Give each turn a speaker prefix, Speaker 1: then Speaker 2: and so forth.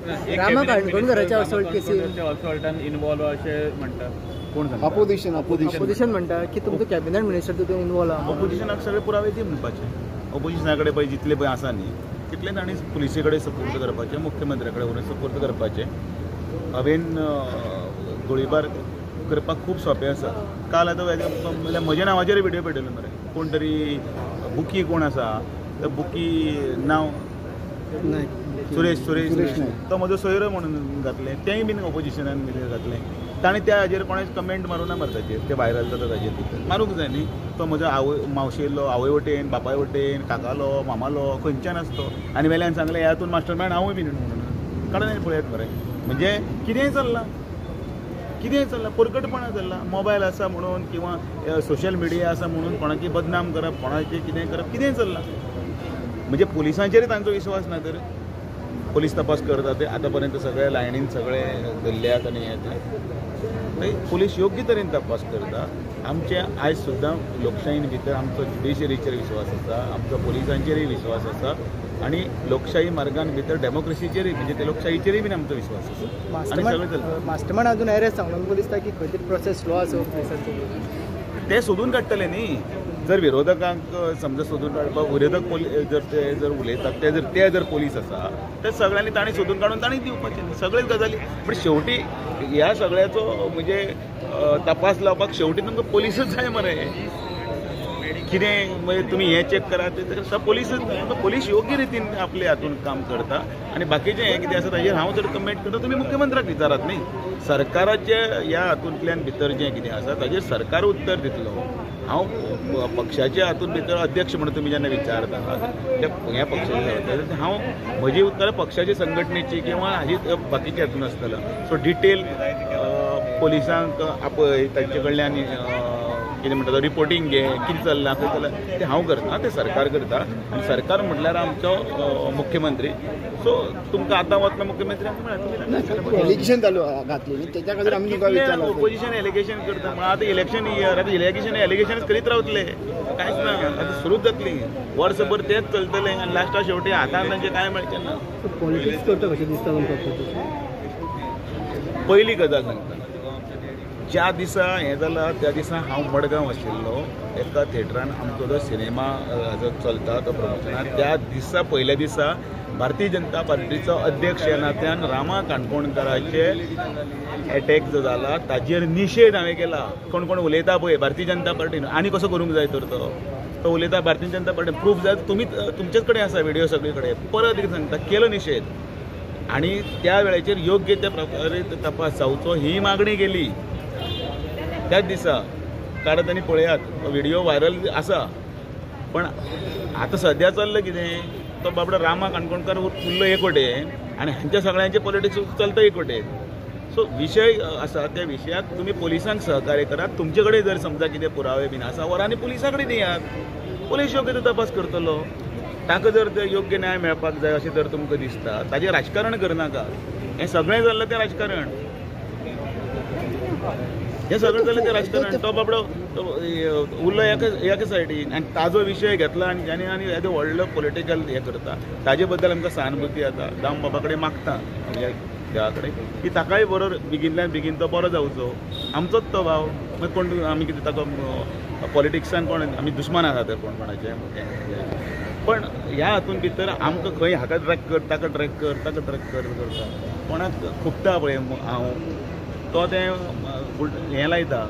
Speaker 1: रामा काणकोणकराच्या assault casein
Speaker 2: असॉल्टान involve अशें म्हणटा कोण सांगता?
Speaker 3: अपोजिशन
Speaker 1: अपोजिशन म्हणटा की तुमचो कॅबिनेट मिनिस्टर तितून इन्वॉल्व आहा.
Speaker 4: अपोजिशनाक सगळे पुरावे दी म्हणपाचे. अपोजिशना कडेन पळय जितले पळय आसा न्ही तितले तांणी पुलिसे कडेन सपूर्द करपाचे, मुख्यमंत्र्या कडेन व्हरून सपूर्द करपाचे. हांवें गोळीबार करपाक खूब सोंपें आसा. काल आतां म्हज्या नांवाचेर व्हिडियो पेटयलो मरे कोण तरी बुकी कोण आसा तर बुकी नांव सुरेश सुरेश तो म्हजो सोयरो म्हणून घातलें, तेंय बीन ऑपोजिशनान बीन घातलें. ताणें त्या हाजेर कोणें कमेंट मारूं ना मरे ताजेर, ते व्हायरल जाता ताजेर भितर मारूंक जाय न्ही. तो म्हजो आवय मावशेलो, आवय वटेन, बापाय वटेन, काकालो, मामालो खंयच्यान आसतो आनी वेल्यान सांगलें ह्या तूं मास्टर मायंड हांवूय बीन म्हणून काडून पळयात मरे. म्हणजे कितेंय चल्लां, कितेंय चल्लां, परकटपणां चल्लां. मोबायल आसा म्हणून किंवा सोशल मिडिया आसा म्हणून कोणाकी बदनाम करप, कोणाचें कितें करप, कितेंय चल्लां. म्हणजे पुलिसांचेरय तांचो विश्वास ना. तर पोलीस तपास करता ते आतां पर्यंत सगळे लायनीन सगळे धरल्यात आनी हें तें पोलीस योग्य तरेन तपास करता. आमचे आयज सुद्दां लोकशाहीन भितर आमचो ज्युडिशरीचेर विश्वास आसा, आमचो पोलिसांचेरय विश्वास आसा आनी लोकशाही मार्गान भितर डेमोक्रेसीचेरय म्हणजे ते लोकशाहीचेरय बीन आमचो विश्वास आसा. आनी सगळें चलता.
Speaker 1: मास्टरमायंड अजून अरेस्ट जावंक ना, दिसता की खंय तरी प्रोसेस स्लो आसा पुलिसांचो.
Speaker 4: ते सोदून काडटले न्ही. जर विरोधकांक समजा सोदून काडपाक विरोधक जर ते जर उलयतात ते जर पोलीस आसा ते सगळ्यांनी तांणी सोदून काडून तांणी दिवपाचें सगळ्योच गजाली. पण शेवटी ह्या सगळ्याचो म्हणजे तपास लावपाक शेवटी तुमकां पोलिसूच जाय मरे. कितें म्हणजे तुमी हें चॅक करात ते पोलिसूच जाय. पोलीस योग्य रितीन आपले हातून काम करता आनी बाकीचें हें कितें आसा ताजेर हांव जर कमेंट करता तुमी मुख्यमंत्र्याक विचारात न्ही. सरकाराचे ह्या हातूंतल्यान भितर जें कितें आसा ताजेर सरकार उत्तर दितलो. हांव पक्षाच्या हातून भितर अध्यक्ष म्हणून तुमी जेन्ना विचारता त्या ह्या पक्षाचे हांव म्हजी उत्तरां पक्षाची संघटनेची किंवा हाजी बाकीच्या हातून आसतलो. सो डिटेल पोलिसांक आपय तांचे कडल्यान कितें म्हणटा तो रिपोर्टींग घे, कितें चल्लां खंय चल्लां तें हांव करता, तें सरकार करता. आनी सरकार म्हटल्यार आमचो मुख्यमंत्री. सो तुमकां आतां वतना मुख्यमंत्री आमकां
Speaker 3: एलिगेशन चालू घातली न्ही तेच्या खातीर आमी तुमकां विचारलां.
Speaker 4: ऑपोजिशन एलिगेशन करता म्हणून आतां इलेक्शन इयर, आतां इलेक्शन एलिगेशनच करीत रावतले, कांयच ना. आतां सुरूच जातली वर्सभर तेंच चलतलें आनी लास्टा शेवटी हातान तांचें कांय मेळचें ना.
Speaker 1: पॉलिटिक्स करता कशें दिसता तुमकां?
Speaker 4: पयली गजाल सांगता, ज्या दिसा हें जालां त्या दिसा हांव मडगांव आशिल्लो एका थिएटरान. आमचो जो सिनेमा जो चलता तो प्रमोशनाक, त्या दिसा पयल्या दिसा भारतीय जनता पार्टीचो अध्यक्ष ह्या नात्यान रामा काणकोणकाराचे एटॅक जो जाला ताजेर निशेध हांवें केला. कोण कोण उलयता पळय भारतीय जनता पार्टीन आनी कसो करूंक जाय तर तो उलयता भारतीय जनता पार्टी प्रूफ जाय तुमी तुमचेच कडेन आसा व्हिडियो सगळे कडेन. परत एक सांगता केलो निशेध आनी त्या वेळाचेर योग्य त्या प्रकारे तपास जावचो ही मागणी केली. त्याच दिसा काडत आनी पळयात व्हिडियो व्हायरल आसा. पण आतां सद्या चल्लां कितें तो बाबडो रामा काणकोणकार उरलो एक वटेन आनी हांच्या सगळ्यांचे पॉलिटिक्स चलता एक वटेन. सो विशय आसा त्या विशयाक तुमी पोलिसांक सहकार्य करात. तुमचे कडेन जर समजा कितें पुरावे बीन आसा व्हरा आनी पुलिसां कडेन दियात, पोलीस योग्य तो तपास करतलो. ताका जर योग्य न्याय मेळपाक जाय अशें जर तुमकां दिसता ताजेर राजकारण करनाका. हें सगळें जाल्लें तें राजकारण, हें सगळें जालें तें राजकारण. तो बाबडो उरलो एका सायडीन आनी ताजो विशय घेतला आनी जाणें आनी येदो व्हडलो पॉलिटिकल हें करता ताजे बद्दल आमकां सहानुभूती जाता. दाम बाबा कडेन मागता म्हणजे देवा कडेन की ताकाय बरो बेगीनल्यान बेगीन तो बरो जावचो. आमचोच तो भाव, मागीर कोण आमी कितें ताका पॉलिटिक्सान कोण आमी दुस्मान आसा तर कोण कोणाचे. पण ह्या हातून भितर आमकां खंय हाका ट्रॅक कर ताका ट्रॅक कर ताका ट्रॅक कर करता कोणाक खुपता पळय हांव तो तें हें लायता.